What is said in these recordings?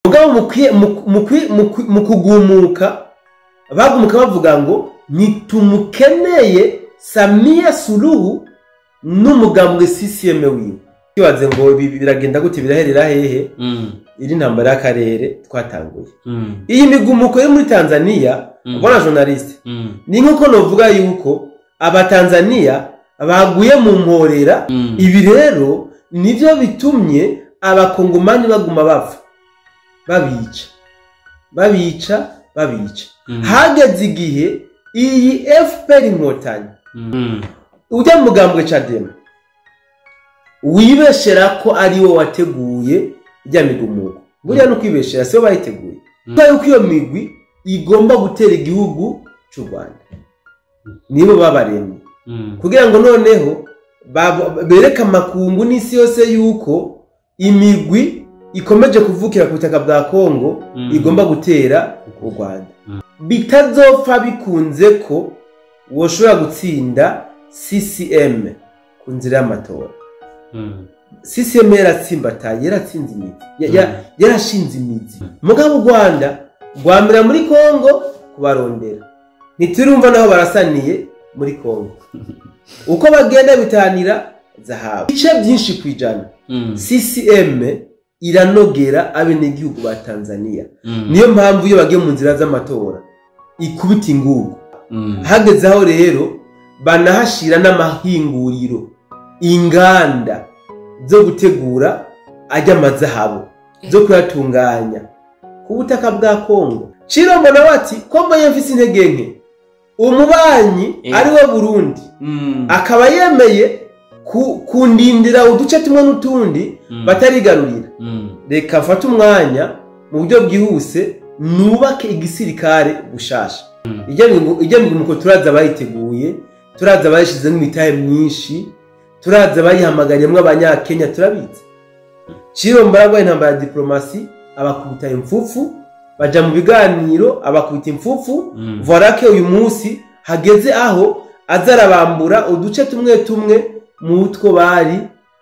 Mugabo mu kugumuka bagumuka bavuga ngo nitumukeneye Samia Suluhu n'umugambwe CCM wiwe. Kibaze ngo ibi biragenda gute, biraherera hehe? Iri ntambara y'akarere twatanguye. Iyi migumuko yo muri Tanzania, bwana journaliste, ni nkuko novuga yuko abatanzania baguye mu mporera. Ibi rero nivyo bitumye abakongomani baguma bapfa, babica, babica, babica. Hageze igihe iyi FPR Inkotanyi, ujya mu mugambwe Chadema, wibeshera ko ari wo wateguye ijya migumuko. Buriya no kwibeshera, sibo bayiteguye. Kubera yuko iyo migwi igomba gutera igihugu cy'u Rwanda, nibo babaremye kugira ngo noneho bereke amakungu n'isi yose yuko imigwi ikomeje kuvukira ku butaka bwa Kongo igomba gutera u Rwanda. Bitazopfa bikunze ko woshobora gutsinda CCM ku nzira y'amatora. CCM yaratsimbataye, yaratsinze imizi, yarashinze imizi. Mugabo u Rwanda rwamira muri Kongo kubarondera, ntiturumva naho barasaniye muri Kongo uko bagenda bitanira zahabu. Ibice byinshi kwijana CCM iranogera abenegihugu ba Tanzania. Niyo mpamvu iyo bagiye mu nzira z'amatora ikubita ingugu. Hageze aho rero banahashira n'amahinguriro, inganda zo gutegura ajya amazahabu, zo kuyatunganya ku butaka bwa Kongo. Chirombo nawe ati ko mbonye mfise intege nke, umubanyi ari we Burundi akaba yemeye kundindira uduce tumwe n'utundi batarigarurira, reka mfate umwanya mu buryo bwihuse nubake igisirikare bushasha. Ijya migumuko turaza bayiteguye, turaza bayishizemo imitahe myinshi, turaza bayihamaganyemo abanyakenya, turabizi. Chirombo aragwaye intambara ya diplomasi, abakubita impfupfu, baja mu biganiro abakubita impfupfu. Voilà que uyu munsi hageze aho azarabambura uduce tumwe tumwe mu two bari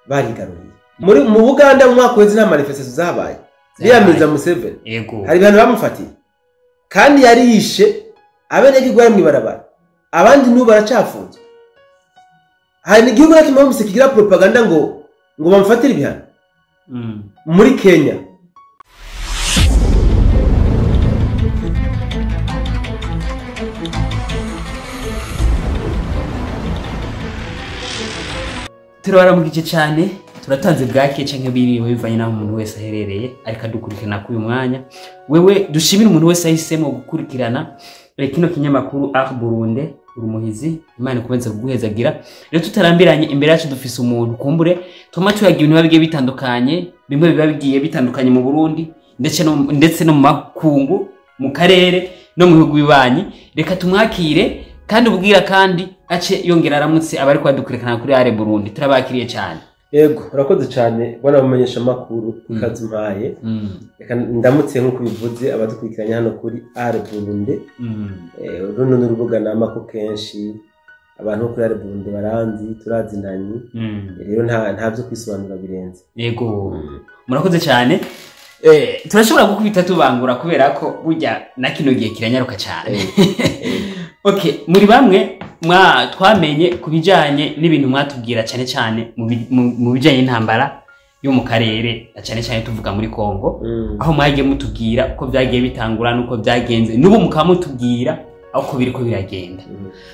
barigaruriye. Muri mu Buganda mu mwaka uheze nta manifestation zabaye biyamiriza Museveni? Yego. Hari ibintu bamufatiye kandi yarishe abenegihugu bari mw'ibarabara, abandi n'ubu baracafunzwe. Hari n'igihugu na kimwe bumvise kigira propaganda ngo bamufatire ibihano. Muri Kenya. Turabaramukije cyane, turatanze bwake canke biriwe bivanye naho umuntu wese aherereye ariko adukurikirana kuri uyu mwanya. Wewe dushimire umuntu wese ahisemo gukurikirana kino kinyamakuru Art Burundi. Urumuhizi, Imana ikomeze kuguhezagira. Rero tutarambiranye, imbere yacu dufise umuntu kumbure tuma tuyagira ibintu biba bigiye bitandukanye, bimwe biba bigiye bitandukanye mu Burundi ndetse no mu makungu, mu karere no mu bihugu bibanyi. Reka tumwakire kandi ubwira kandi ace yongera aramutse abari kwadukurikirana kuri Art Burundi. Turabakiriye cyane. Yego, urakoze cyane bwana mumenyesha makuru ikaze umpaye. Reka ndamutse nk'uko bivuze abadukurikiranye hano kuri Art Burundi. Runo ni urubuga namako kenshi, abantu bo kuri Art Burundi baranzi, turazinanye. Rero nta byo kwisobanura birenze. Yego, murakoze cyane. Turashobora gukubita tubangura kubera ko burya na kino gihe kiranyaruka cyane. Okay, muri bamwe mwa twamenye ku bijanye n'ibintu mwatubwira cyane cyane mu bijanye n'intambara yo mu karere, na cyane cyane tuvuga muri Kongo, aho mwagiye mutubwira uko byagiye bitangura n'uko byagenze, n'ubu mukaba mutubwira aho biriko biragenda.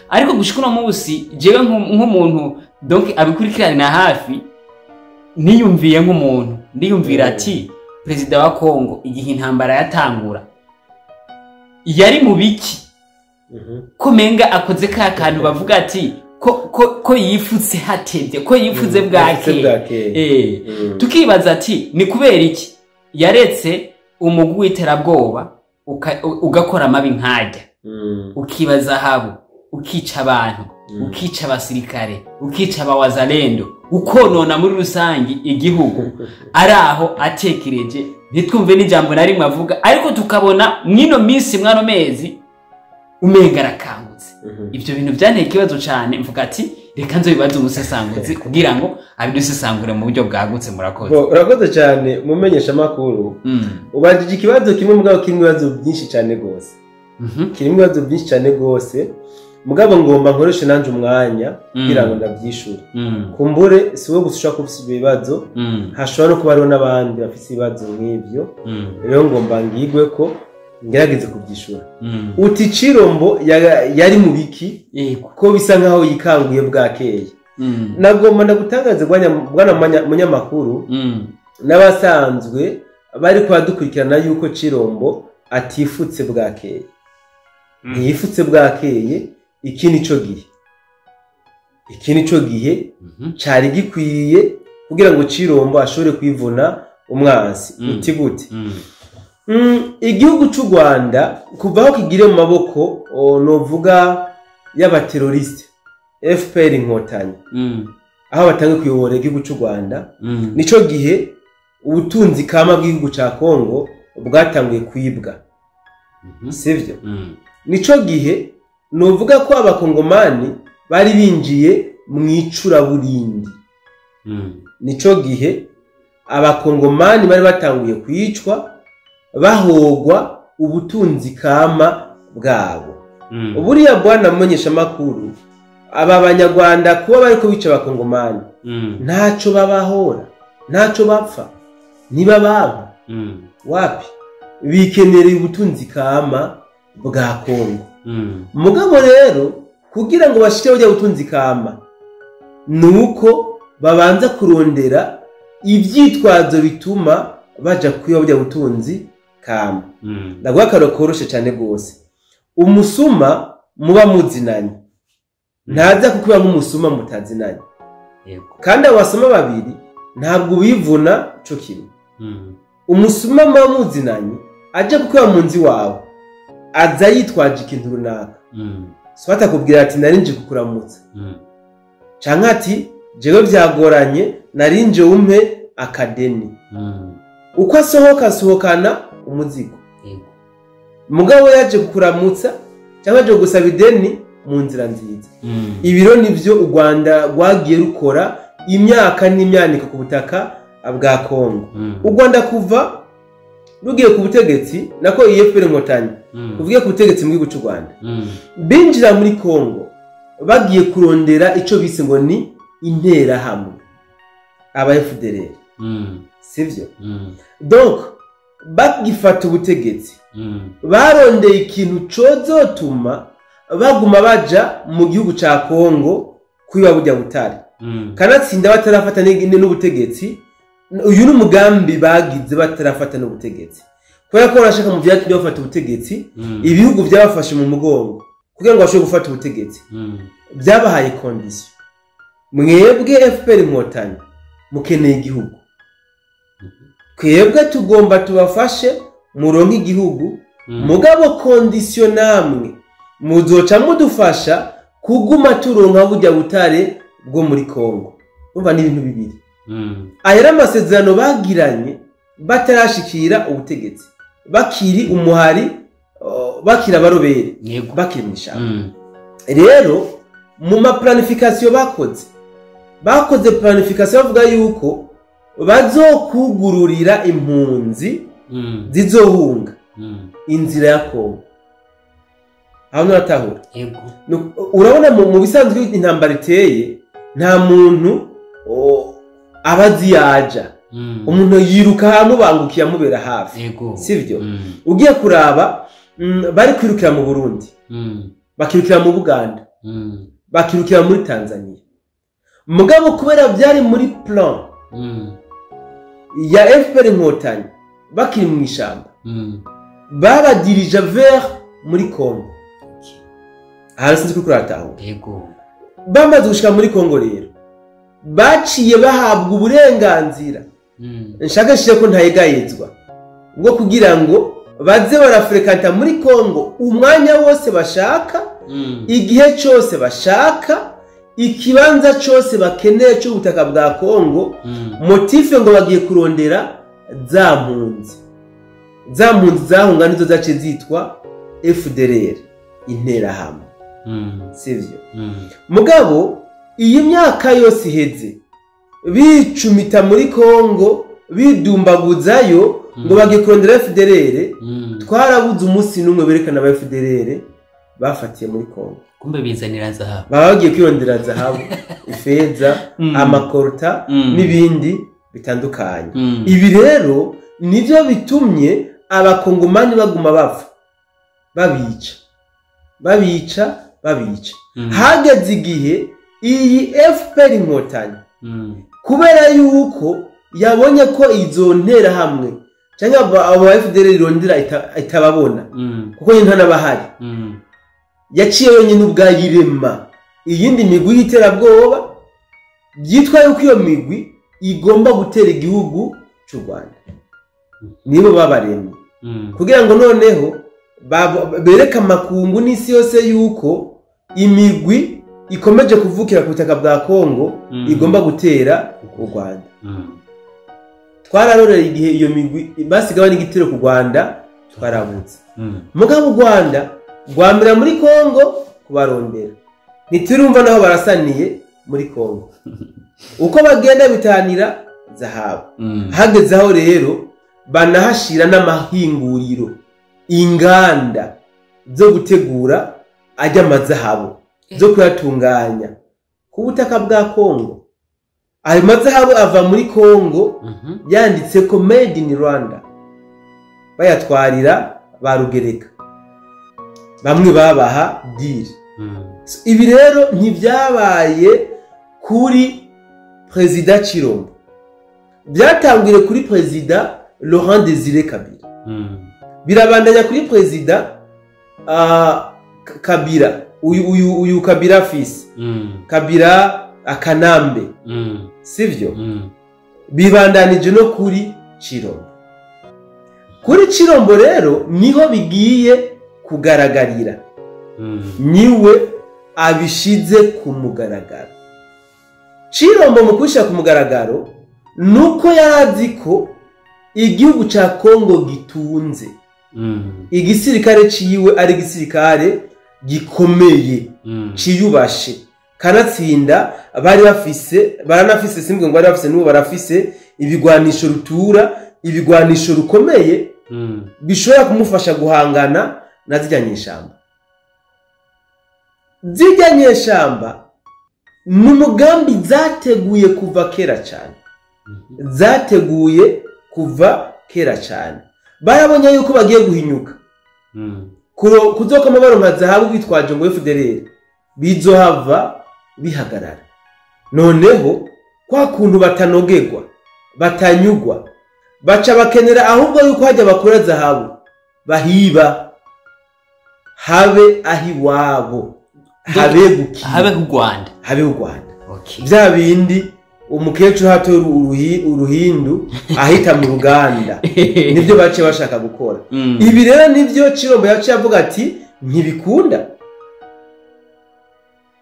Ariko gushika uno munsi jewe nk'umuntu donc abikurikiranira hafi, niyumviye nk'umuntu ndiyumvira ati perezida wa Kongo igihe intambara yatangura yari mu biki, ko menga akoze ka kantu bavuga ati ko yifutse hatevye, ko yifuze bwake. Bwake. Tukibaza ati ni kubera iki yaretse umugwi w'iterabwoba ugakora amabi nkajya, ukibaza habo ukica abantu, ukica abasirikare, ukica abawazalendo, ukonona muri rusangi igihugu, ari aho atekereje ntitwumve n'ijambo na rimwe avuga, ariko tukabona mwino minsi mwano mezi umenga arakangutse. Ibyo bintu byanteye ikibazo cyane, mvuga ati Reka nzobibaze umusesanguzi kugira ngo abidusesangure mu buryo bwagutse. Murakoze. Bo, urakoze cyane mumenyesha makuru. Ubajije ikibazo kimwe, mugabo kirimo ibibazo byinshi cyane rwose. Kirimo ibibazo byinshi cyane rwose, mugabo ngomba nkoreshe nanje umwanya kugira ngo ndabyishure. Kumbure si wowe gusa ushobora kuba ufise ibyo bibazo, hashobora no kuba hariho n'abandi bafise ibibazo nk'ibyo. Rero ngomba ngigwe ko ngerageze kubyishura. Uti Cirombo yari mu biki ko bisa nkaho yikanguye bwakeye? Nagomba ndagutangaze, bwana munyamakuru, n'abasanzwe bari kubadukurikirana, yuko Cirombo atifutse bwakeye. Ntiyifutse bwakeye. Iki nico gihe, iki nico gihe cari gikwiye kugira ngo Cirombo ashobore kwivuna umwansi. Uti gute? Igihugu c'u Rwanda kuva aho kigire mu maboko novuga y'abateroriste FPR Inkotanyi, aho batangiye kuyobora igihugu c'u Rwanda, nico gihe ubutunzi kama bw'igihugu ca Kongo bwatanguye kwibwa. Sivyo? Nico gihe novuga ko abakongomani bari binjiye mu icuraburindi. Nico gihe abakongomani bari batanguye kwicwa bahogwa ubutunzi kama bwabo. Buriya, bwana mumenyeshamakuru, aba banyarwanda kuba bariko bica abakongomani, ntaco babahora, ntaco bapfa, ntibababa. Wapi, bikenereye ubutunzi kama bwa Kongo. Mugabo rero kugira ngo bashike burya butunzi kama, nuko babanza kurondera ivyitwazo bituma baja kwiba burya butunzi kama. Ndaguha akarorero koroshe cane gose. Umusuma muba muzinanye ntaza kukuba nk'umusuma mutazinanye. Kandi abo basuma babiri ntabwo ubivuna co kimwe. Umusuma muba muzinanye aje kukuba mu nzu iwawe, aza yitwaje ikintu runaka. Soit akubwira ati: "Nari nje kukuramutsa," canke ati: "Jewe vyagoranye, nari nje umpe akadeni." Uko asohoka, asohokana umuzigo. Mugabo yaje kukuramutsa cyangwa yaje gusaba ideni mu nzira nziza. Ibiro nivyo u Rwanda rwagiye rukora imyaka n'imyaniko ku butaka bwa Kongo. U Rwanda kuva rugiye ku butegetsi, nako FPR Inkotanyi kuvuye ku butegetsi mu gihugu cy'u Rwanda, binjira muri Kongo bagiye kurondera ico bise ngo ni interahamwe, aba FDLR. Sivyo? Donc bagifata ubutegetsi, barondeye ikintu cozotuma baguma baja mu gihugu ca Kongo kwiba burya butare. Kanatsinda batarafata n'ubutegetsi. Uyu ni umugambi bagize batarafata n'ubutegetsi, kubera ko barashaka mu vyatumye bafata ubutegetsi. Ibihugu byabafashe mu mugongo kugira ngo bashobore gufata ubutegetsi byabahaye condition: mwebwe FPR Inkotanyi mukeneye igihugu, twebwe tugomba tubafashe muronke igihugu, mugabo condition namwe muzoca mudufasha kuguma turonka burya butare bwo muri Kongo. Urumva ni ibintu bibiri. Aya ari amasezerano bagiranye batarashikira ubutegetsi, bakiri umuhari, bakiri abarobere, bakiri mw'ishamba. Rero mu ma planification bakoze planification bavuga yuko bazokugururira impunzi zizohunga inzira ya Kongo. Aho nuratahura? Yego. Urabona mu bisanzwe iyo intambara iteye, nta muntu aba azi yaja. Umuntu yiruka amubangukiye, amubera hafi. Sivyo? Ugiye kuraba, bari kwirukira mu Burundi, bakirukira mu Buganda, bakirukira muri Tanzania. Mugabo kubera byari muri plan ya FPR Inkotanyi bakiri mu ishamba, babadirija vers muri Congo. Aha sinzi ko kuratahura. Yego. Bamaze gushika muri Congo rero, baciye bahabwa uburenganzira, nshaka nshire ko ntayegayezwa, bwo kugira ngo baze barafrekanta muri Congo umwanya wose bashaka, igihe cyose bashaka, ikibanza cyose bakeneye cy'ubutaka bwa Congo. Motif ngo bagiye kurondera za mpunzi. Za mpunzi zahunga nizo zaciye zitwa FDLR, interahamwe. Sivyo? Mugabo Iyi myaka yose iheze bicumita muri Kongo, bidumbaguzayo ngo bagikondera FDLR. Twarabuze umunsi n'umwe berekana aba FDLR bafatiye muri Kongo. Kumbe bizanira zahabu. Baba bagiye kwirondera zahabu, ifeza, amakorta n'ibindi bitandukanye. Ibi rero nivyo bitumye abakongomani baguma bapfa, babica, babica, babica. Hageze igihe iyi FPR Inkotanyi, kubera yuko yabonye ko izo ntera hamwe cyangwa abo FDLR irondera itababona, kuko nyine ntanabahari, yaciye yonyine ubwayirema iyindi migwi y'iterabwoba byitwa yuko iyo migwi igomba gutera igihugu cy'u Rwanda. Nibo babaremye kugira ngo noneho bereke amakungu n'isi yose yuko imigwi ikomeje kuvukira ku butaka bwa Kongo igomba gutera u Rwanda. Twararorera igihe iyo migwi basigawe n'igitero ku Rwanda, twarabutse. Mugabo u Rwanda rwamira muri Kongo kubarondera, ntiturumva naho barasaniye muri Kongo uko bagenda bitanira zahabu. Hageze aho rero banahashira n'amahinguriro, inganda zo gutegura ajya amazahabu, zo kuyatunganya ku butaka bwa Kongo. Ayo mazahabu ava muri Kongo yanditse ko made in Rwanda, bayatwarira ba Rugereka, bamwe babaha deal. Ibi rero ntibyabaye kuri Perezida Chilombo, byatangiriye kuri Perezida Laurent Désiré Kabila, birabandanya kuri Perezida Kabila, uyu Kabila fils, Kabila Akanambe, sivyo? Bibandanije no kuri Chilombo. Kuri Chilombo rero niho bigiye kugaragarira, niwe abishize ku mugaragaro. Chilombo mu kubishyira ku mugaragaro nuko yarazi ko igihugu ca Kongo gitunze, igisirikare ciwe ari igisirikare gikomeye, ciyubashe, kanatsinda bari bafise, baranafise, simbwe ngo bari bafise, n'ubu barafise ibigwanisho rutura, ibigwanisho rukomeye bishobora kumufasha guhangana na zirya nyeshamba. Zirya nyeshamba ni umugambi zateguye kuva kera cyane, zateguye kuva kera cyane. Barabonye yuko bagiye guhinyuka, kuzokama baronka zahabu bitwaje ngo FDLR, bizohava bihagarara. Noneho kwa kuntu batanogerwa, batanyugwa, baca bakenera ahubwo yuko hajya bakura zahabu bahiba, habe ahiwabo, habe gukira, habe ku Rwanda, habe u Rwanda. Bya bindi umukecuru hatora uruhindu ahita mu ruganda, nibyo bace bashaka gukora. Ibi rero nibyo Chilombo yaciye avuga ati ntibikunda,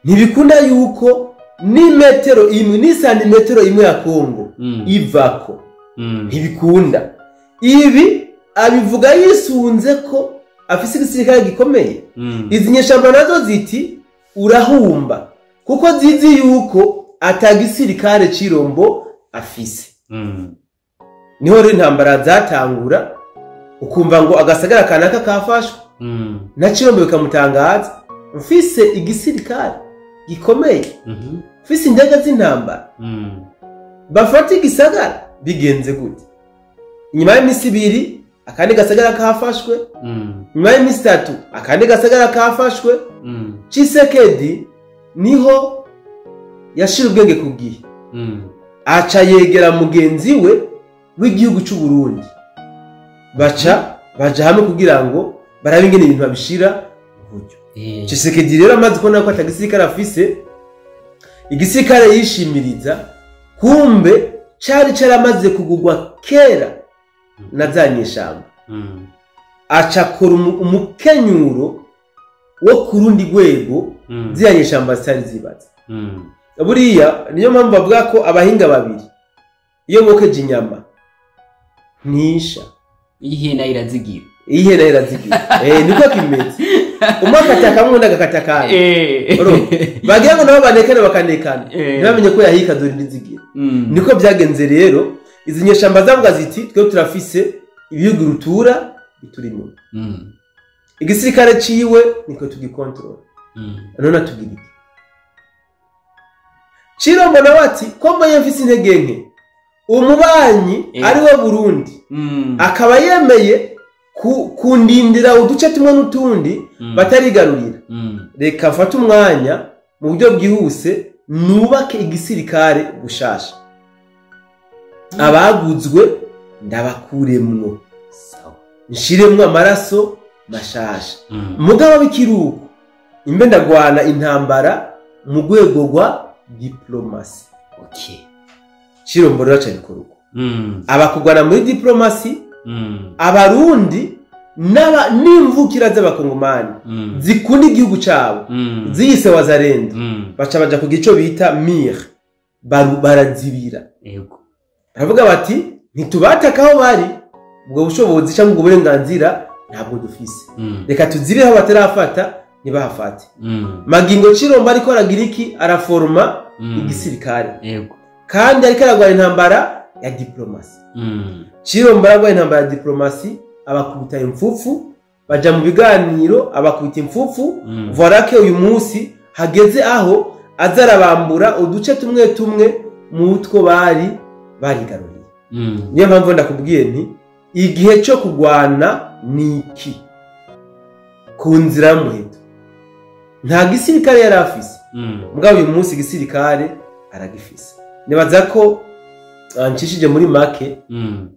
ntibikunda yuko ni metero imwe ni santimetero imwe ya Kongo ivako, ntibikunda. Ibi abivuga yisunze ko afise igisirikare gikomeye. Izi nyeshamba nazo ziti urahumba, kuko zizi yuko atagisirikare Chilombo afise. Niho rero intambara zatangura, ukumva ngo agasagara kanaka kafashwe, na Chilombo bikamutangaza, mfise igisirikare gikomeye, mfise indege z'intambara, bafata igisagara bigenze gute? Inyuma y'imisi ibiri akandi gasagara kafashwe, nyuma y'imisi itatu akandi gasagara kafashwe. Tshisekedi niho yashira ubwenge ku gihe, aca yegera mugenzi we w'igihugu cy'u Burundi, baca baja hamwe kugira ngo barabe ingene ibintu babishira mu buryo. Tshisekedi rero amaze kubona ko atagisirikare afise, igisirikare yishimiriza, kumbe cari caramaze kugugwa kera na za nyeshamba. Aca akora umukenyuro wo ku rundi rwego ziriya nyeshamba zitari zibaze. Buriya niyo mpamvu bavuga ko abahinga babiri iyo bokeje inyama ntisha, ihena irazigira, ihena irazigira. Niko kimeze. Umwe akata kamwe, undi agakata akandi. Urumva? Bagira ngo nabo banekane, bakanekana, ntibamenye ko yahika dore indizigira. Niko byagenze rero. Izi nyeshamba zavuga ziti: "Twe turafise ibihugu rutura bituri inyuma, igisirikare ciwe niko tugikontorora, none atugira iki?" Cirombo nawe ati: "Ko mbonye mfise intege nke, umubanyi ari we Burundi, akaba yemeye kundindira uduce tumwe n'utundi batarigarurira, reka mfate umwanya mu buryo bwihuse nubake igisirikare gushasha, abaguzwe ndabakuremwo, nshiremwo amaraso mashasha." Mugabo b'ikiruko imbe ndagwana intambara mu rwego rwa diplomasi. Cirombo rero aca bikorwa, abakugwana muri diplomasi. Abarundi n'imvukira z'abakongomani zikunda igihugu cabo, ziyise Wazalendo, baca baja ku gico bita mur, barazibira. Baravuga bati: "Ntitubataka aho bari, ubwo bushobozi cyangwa ubwo burenganzira ntabwo dufise. Reka tuzibire aho batarafata, ntibahafate." Magingo Cirombo ariko aragira iki? Araforoma igisirikare, kandi ariko aragwana intambara ya diplomasi. Cirombo aragwana intambara ya diplomasi, abakubita impfupfu, baja mu biganiro, abakubita impfupfu. Voilà que uyu munsi hageze aho aza arabambura uduce tumwe tumwe mu two bari barigaruriye. Niyo mpamvu ndakubwiye nti igihe cyo kurwana ni iki ku nzira y'umuheto. Nta gisirikare yari afise, mugabo uyu munsi igisirikare aragifise. Nibaza ko ncishije muri make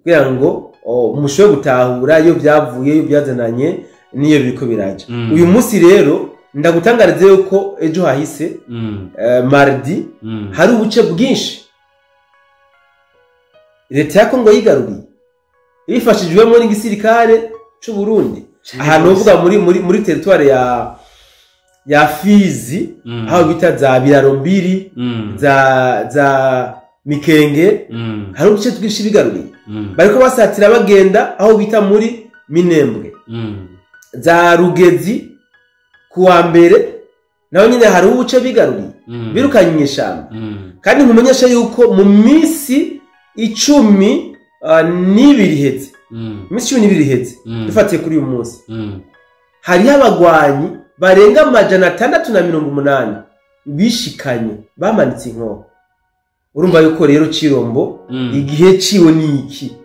kugira ngo mushobore gutahura iyo byavuye, iyo byazananye, n'iyo biriko biraja. Uyu munsi rero ndagutangarize yuko ejo hahise, mardi, hari ubuce bwinshi leta ya Kongo yigaruriye ibifashijwemo n'igisirikare c'u Burundi. Ahantu uvuga muri territoire ya Fizi, aho bita za Birarombiri, za Mikenge, hari uduce twinshi bigaruriye. Bariko basatira bagenda aho bita muri Minembwe, za Rugezi. Kuwa mbere naho nyine hari ubuce bigaruriye, birukanye inyeshamba. Kandi nkumenyesha yuko mu minsi 12 iheze, iminsi 12 iheze, dufatiye kuri uyu munsi, hariho abagwanyi barenga 680 bishikanye, bamanitse inkoho. Urumva yuko rero Cirombo igihe ciwe ni iki.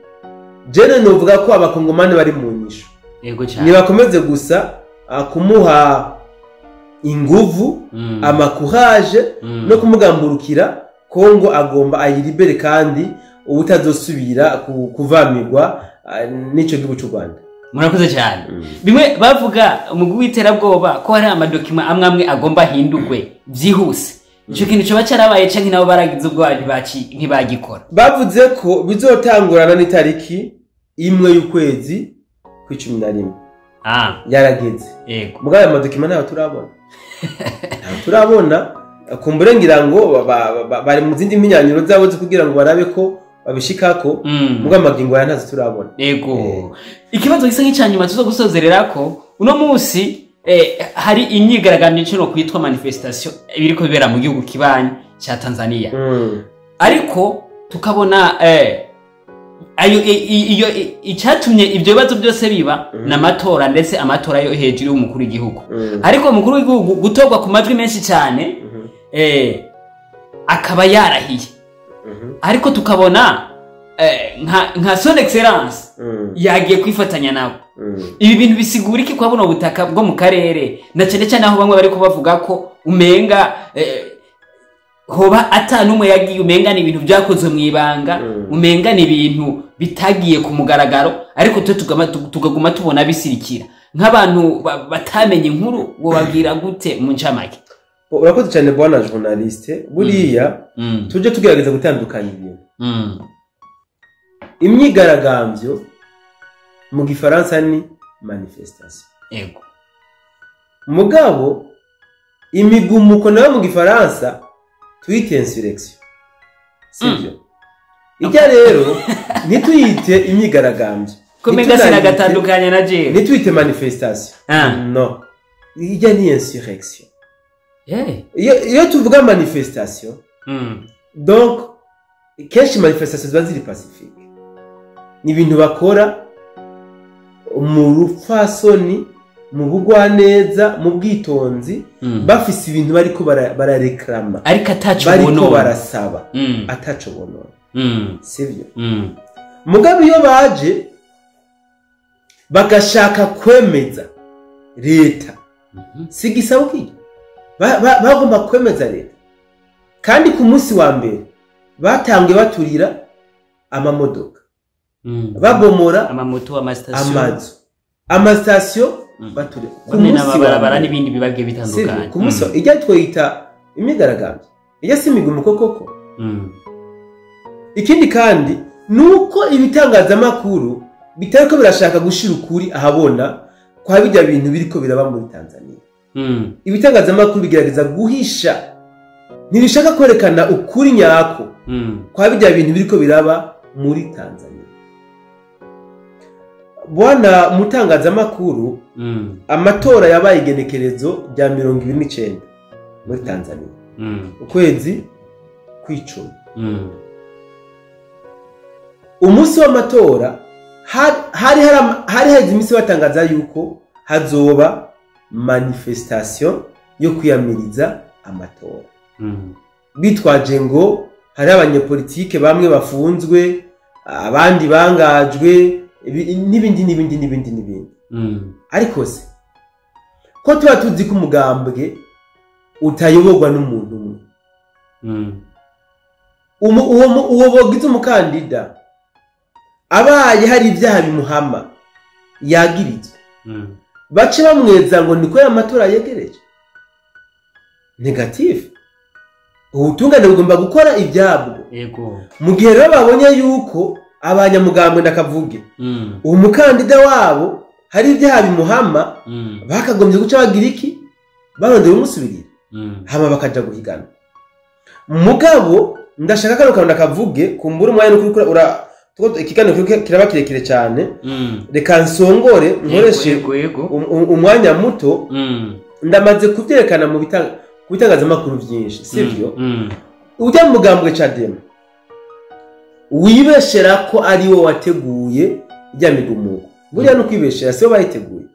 Jene novuga ko abakongomani bari mu nyishu. Yego cyane. Nibakomeze gusa kumuha inguvu, amakuhaje, no kumugamburukira. Kongo agomba ayiribere, kandi ubutazosubira kuvamirwa n'ico gihugu c'u Rwanda. Murakoze cyane. Bimwe bavuga umugwi w'iterabwoba ko hari amadokima amwe amwe agomba ahindurwe byihuse, ico kintu coba carabaye canke nabo baragize ubwoba ntibagikora? Bavuze ko bizotangurana n'itariki 1 y'ukwezi kw'11. Yarageze. Mugabo ayo madokima ntayo turabona, ntayo turabona. Kumbure ngira ngo bari mu zindi mpinyanyuro zabo zo kugira ngo barabe ko babishikako. Mugabo amagingo aya ntazo turabona. Yego. Ikibazo gisa nk'icya nyuma tuzo gusozererako uno munsi, hari imyigaragambyo icyo kwitwa manifestation ibiriko bibera mu gihugu kibanyi cya Tanzania, ariko tukabona ayo iyo icyatumye ibyo bibazo byose biba n'amatora, ndetse amatora yo hejuru y'umukuru w'igihugu. Ariko umukuru w'igihugu gutorwa ku majwi menshi cyane, akaba yarahiye, ariko tukabona nka Son Excellence yagiye kwifatanya nawe. Ibi bintu bisigura iki kwa buno butaka bwo mu karere, na cyane cyane aho bamwe bari kubavuga ko umenga hoba ata n'umwe yagiye, umenga ni ibintu byakozwe mu ibanga, umenga ni ibintu bitagiye ku mugaragaro, ariko twe tukaguma tubona bisirikira nk'abantu batamenye inkuru, wobabwira gute mu ncamake? Urakoze cyane, bwana journaliste. Buriya tujye tugerageza gutandukanya ibintu. Imyigaragambyo mu gifaransa ni manifestation. Mugabo imigumuko nayo mu gifaransa tuyite insurrection, sibyo? Ijya rero ntituyite imyigaragambyo, kumenga ntituyite sinagatandukanya na jewe. Ntituyite manifestation. No, Ijya ni insurrection. Iyo tuvuga manifestation, donc kenshi manifestation ziba ziri pacifique, ni ibintu bakora mu rupfasoni, mu bugwaneza, mu bwitonzi, bafise ibintu bariko barareklama, ariko ataco bariko bonona, barasaba, ataco bonona, sivyo? Mugabe iyo baje bagashaka kwemeza leta, si gisabo kijya bagomba kwemeza leta, kandi ku munsi wa mbere batangiye baturira amamodoka, babomora amamoto, amasitasiyo, amazu, amasitasiyo, baturira ku bamwe munsi wa n'amabarabara mbere. N'ibindi bibagiye Sivyo? bitandukanye. Ku munsi ijya twita imyigaragambyo, ijya si imigumuko koko. Ikindi kandi ni uko ibitangazamakuru bitariko birashaka gushira ukuri ahabona kwa bijya bintu biriko biraba muri Tanzania. Ibitangazamakuru bigerageza guhisha, ntibishaka kwerekana ukuri nyako kwa bijya bintu biriko biraba muri Tanzania. Bwana mutangazamakuru, amatora yabaye igenekerezo rya 29 muri Tanzania, ukwezi kw'icumi. Umunsi w'amatora hari haheze iminsi batangaza yuko hazoba manifestation yo kwiyamiriza amatora, bitwaje ngo hari abanyepolitike bamwe bafunzwe, abandi bangajwe, n'ibindi n'ibindi n'ibindi n'ibindi. Ariko se ko tuba tuzi ko umugambwe utayoborwa n'umuntu umwe, uwo bogize umukandida abaye hari ibyaha bimuhama yagirizwa, bace bamweza ngo niko y'amatora yegereje? Négatif. Ubutungane bugomba gukora ibyabwo. Mu gihe rero babonye yuko abanyamugambwe, ndakavuge, uwo mukandida wabo hari ibyaha bimuhama, bakagombye guca bagira iki? Barondera umusubirira, hama bakaja guhigana. Mugabo ndashaka kano kantu ndakavuge, kumbura umwanya n'ukuri ura ikiganiro kiraba kirekire cyane. Reka nsongore nkoreshe Yego, yego. umwanya muto. Ndamaze kubyerekana ku bitangazamakuru byinshi, sivyo? Ujya mu mugambwe Chadema wibeshera ko ari wo wateguye ijya migumuko, buriya no kwibeshera, sibo bayiteguye.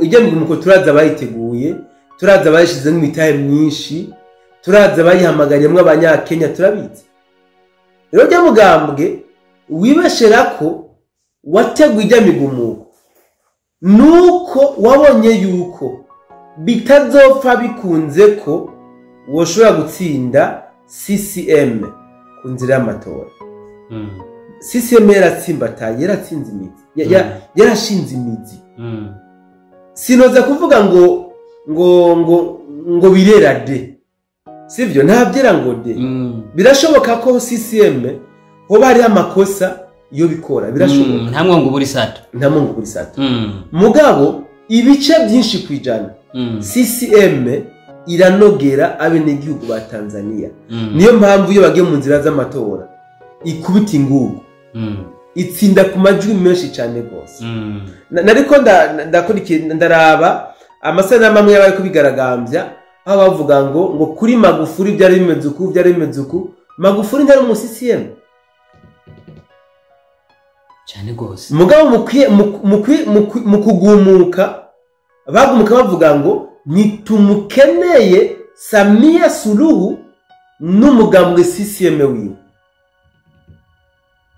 Ijya migumuko turaza bayiteguye, turaza bayishizemo imitahe myinshi, turaza bayihamagariyemo abanyakenya, turabizi. Rero ujya mugambwe wibeshera ko wateguye ijya migumuko nuko wabonye yuko bitazopfa bikunze ko woshobora gutsinda CCM ku nzira y'amatora. CCM yaratsimbataye, yaratsinze imizi, yarashinze imizi. Sinoza kuvuga ngo birera de, sivyo? Nta byera ngo de. Birashoboka ko CCM hoba hariho amakosa iyo bikora, birashoboka. Nta mwongo buri sato. Nta mungu kuri sato. Mugabo ibice byinshi kwijana, CCM iranogera abenegihugu ba Tanzania. Niyo mpamvu iyo bagiye mu nzira z'amatora ikubita ingugu, itsinda ku majwi menshi cyane rwose. Nariko ndaraba amasanamu amwe y'abari kubigaragambya, aho bavuga ngo kuri Magufuli byari bimeze uku, byari bimeze uku. Magufuli ntari mu CCM. Cyane rwose. Mugabo mu kugumuka bagumuka bavuga ngo ntitumukeneye Samia Suluhu n'umugambwe CCM wiwe.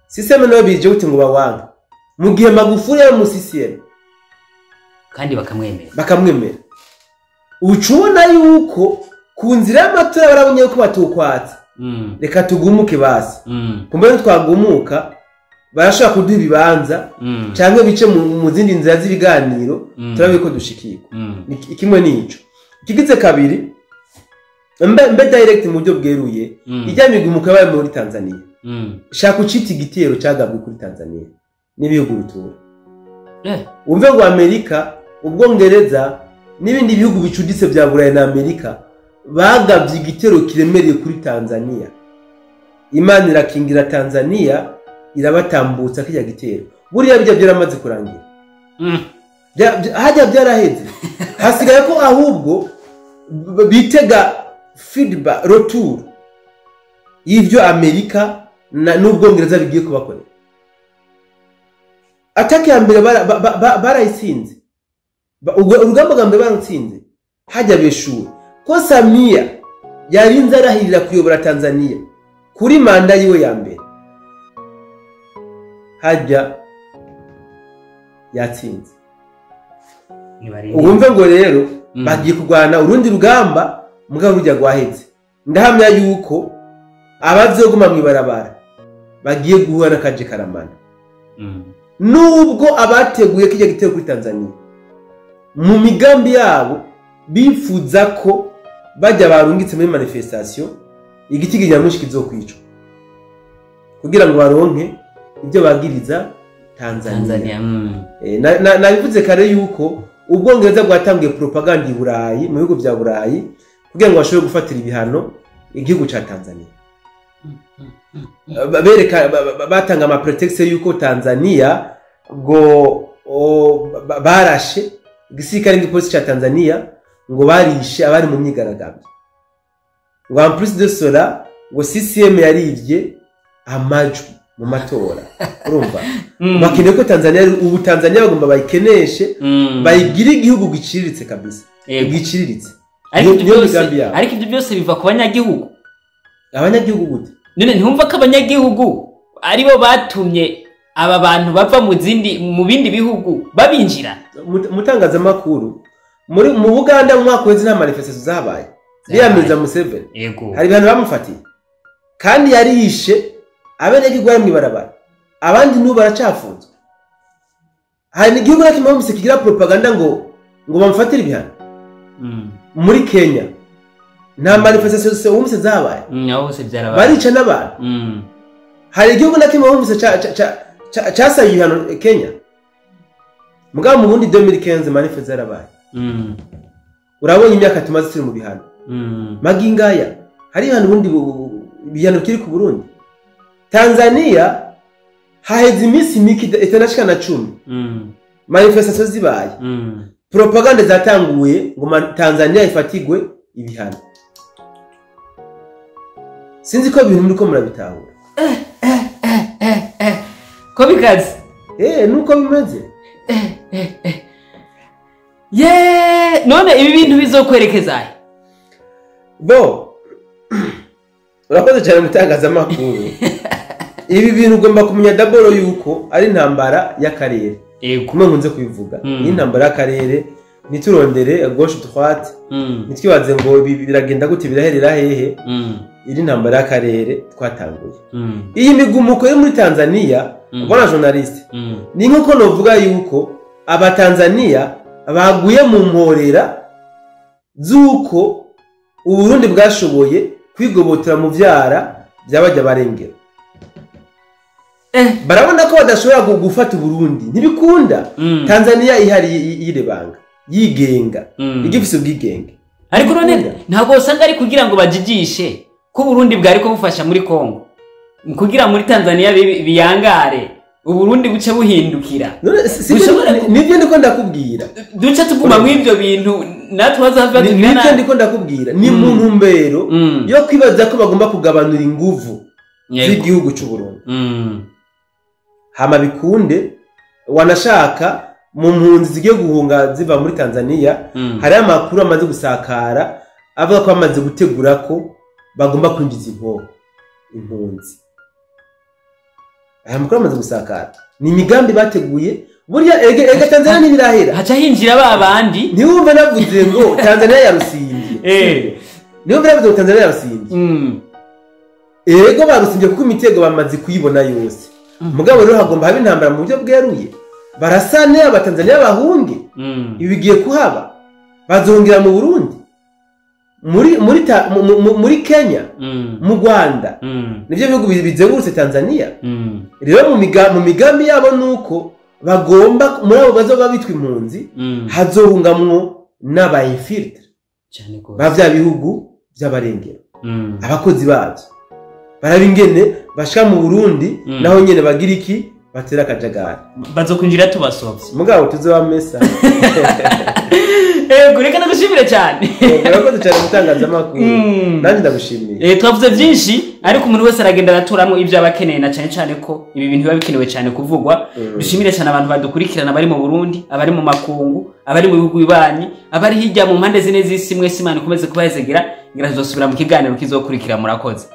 CCM nawe bije gute ngo bawange mu gihe Magufuli yari mu CCM? Kandi bakamwemera. Bakamwemera. Uca ubona yuko ku nzira y'amatora barabonye yuko batokwatsa. Reka tugumuke basi, kumbe twagumuka barashobora kuduha ibibanza canke bice mu zindi nzira z'ibiganiro, turabe ko dushikirwa. Kimwe nico ikigize kabiri, mbe direct mu buryo bweruye, ijya migumuko yabaye muri Tanzania, shaka ucita igitero cagabwe kuri Tanzania n'ibihugu bitura. Wumve ngo Amerika, Ubwongereza n'ibindi bihugu bicuditse bya Burayi na Amerika bagabye igitero kiremereye kuri Tanzania. Imana irakingira Tanzania, irabatambutsa kijya gitero. Buriya bijya byaramaze kurangira. Hajya byaraheze. Hasigaye ko ahubwo bitega feedback, retour y'ivyo Amerika n'Ubwongereza bigiye kubakorera. Attaque ya mbere barayitsinze. Urugamba bwa mbere barutsinze, hajya beshuwe ko Samia yarinze arahirira kuyobora Tanzania kuri manda yiwe ya mbere, hajya yatsinze. Nibarinde. Wumve ngo rero bagiye kurwana urundi rugamba, mugabo rujya rwaheze. Ndahamya yuko abazoguma mw'ibarabara bagiye guhura n'akaje karamana. Nubwo abateguye kijya gitero kuri Tanzania mu migambi yabo bifuza ko bajya barungitse muri manifestation igiti nyamwinshi kizokwicwa kugira ngo baronke ibyo bagiriza Tanzania. Tanzania. Nabivuze kare yuko Ubwongereza bwatangiye propaganda i Burayi, mu bihugu bya Burayi, kugira ngo bashobore gufatira ibihano igihugu ca Tanzania. Bereka batanga ama prétexte yuko Tanzania ngo barashe igisirikare n'igipolisi ca Tanzania, ngo barishe abari mu myigaragambyo, ngo en plus de cela ngo CCM yarivye amajwi mu matora. Urumva, bakeneye ko Tanzania, ubu Tanzania bagomba bayikeneshe, bayigire igihugu giciriritse kabisa. Giciriritse. Ariko ibyo Niyo byose migambi yabo. Ariko ibyo byose biva ku banyagihugu. Abanyagihugu gute? None ntiwumva ko abanyagihugu aribo batumye aba bantu bava mu zindi, mu bindi bihugu babinjira? Mutangazamakuru, muri mu Buganda mu mwaka uheze nta manifestation zabaye biyamiriza Museveni? Yego. Hari ibintu bamufatiye kandi yarishe abenegihugu bari mw'ibarabara, abandi n'ubu baracafunzwe. Hari igihugu na kimwe bumvise kigira propaganda ngo bamufatire ibihano? Muri Kenya nta manifestation wumvise zabaye? Aho hose byarabaye. Barica n'abantu. Hari igihugu na kimwe wumvise casabiye ibihano Kenya? Mugabo mu Burundi 2015 manif zarabaye. Urabonye imyaka tumaze turi mu bihano. Magingaya hari ibihano ubundi, ibihano kiri ku Burundi. Tanzania haheze iminsi mike itanashika na 10 manifestation zibaye, propaganda zatanguye ngo Tanzania ifatigwe ibihano. Sinzi ko ibintu muriko murabitahura. Ko bikaze. Nuko bimeze. Ye, none ibi bintu bizokwerekeza he? Bo, urakoze cyane mutangazamakuru. Ibi bintu ugomba kumenya d'abord yuko ari intambara y'akarere. Kumwe nkunze kubivuga, ni intambara y'akarere. Ntiturondere gauche droite, ntitwibaze ngo ibi biragenda gute, biraherera hehe. Iri intambara y'akarere twatanguye. Iyi migumuko yo muri Tanzania, bwana journaliste, ni nkuko novuga yuko Abatanzania baguye mu mporera z'uko Uburundi bwashoboye kwigobotora mu vyara byabajya barengera. Barabona ko badashobora gufata Uburundi, ntibikunda. Tanzania ihari yirebanga, yigenga, igifise ubwigenge. Ariko none ntabwo usanga ari kugira ngo bajijishe ko Uburundi bwari ko bufasha muri Kongo, kugira muri Tanzania biyangare, Uburundi buce buhindukira? None nivyo ndiko ndakubwira. Duce tuguma mu ivyo bintu natwe bazava tugira Nivyo ndiko ndakubwira, ni mu ntumbero yo kwibaza ko bagomba kugabanura inguvu z'igihugu c'u Burundi. Hama bikunde wanashaka mu mpunzi zigiye guhunga ziva muri Tanzania. Hari amakuru amaze gusakara avuga ko bamaze gutegura ko bagomba kwinjiza inkoho impunzi. Aya makuru amaze gusakara, ni imigambi bateguye. Burya ege Tanzania ntibirahera. Haca hinjira ba bandi. Ntiwumve navuze ngo Tanzania yarusimbye. Ntiwumve navuze ngo Tanzania yarusimbye. Ego, barusimbye kuko imitego bamaze kuyibona yose. Mugabo rero hagomba haba intambara mu buryo bweruye, barasane, Abatanzania bahunge. Ibi bigiye kuhaba, bazongera mu Burundi, muri Kenya, mu Rwanda. Nivyo bihugu bizengurutse Tanzania. Rero mu migambi yabo nuko bagomba muri abo bazoba bitwa impunzi hazohungamwo n'aba infiltrés Cyane gose. ba vya bihugu vy'abarengero, abakozi babyo baraba ingene bashika mu Burundi, naho nyene bagira iki, batera akajagari. Bazokwinjira tubasovye. Mugabo tuzobamesa. Ego, reka ndagushimire cyane. Murakoze cyane gutangazamakuru. Nanjye ndagushimiye. Twavuze byinshi, ariko umuntu wese aragenda aratoramo ibyo aba akeneye, na cyane cyane ko ibi bintu biba bikenewe cyane kuvugwa. Dushimire cyane abantu badukurikirana bari mu Burundi, abari mu makungu, abari mu bihugu bibanyi, abari hirya mu mpande zine z'isi. Mwese Imana ikomeze kubahezegira. Ngira tuzosubira mu kiganiro kizokurikira. Murakoze.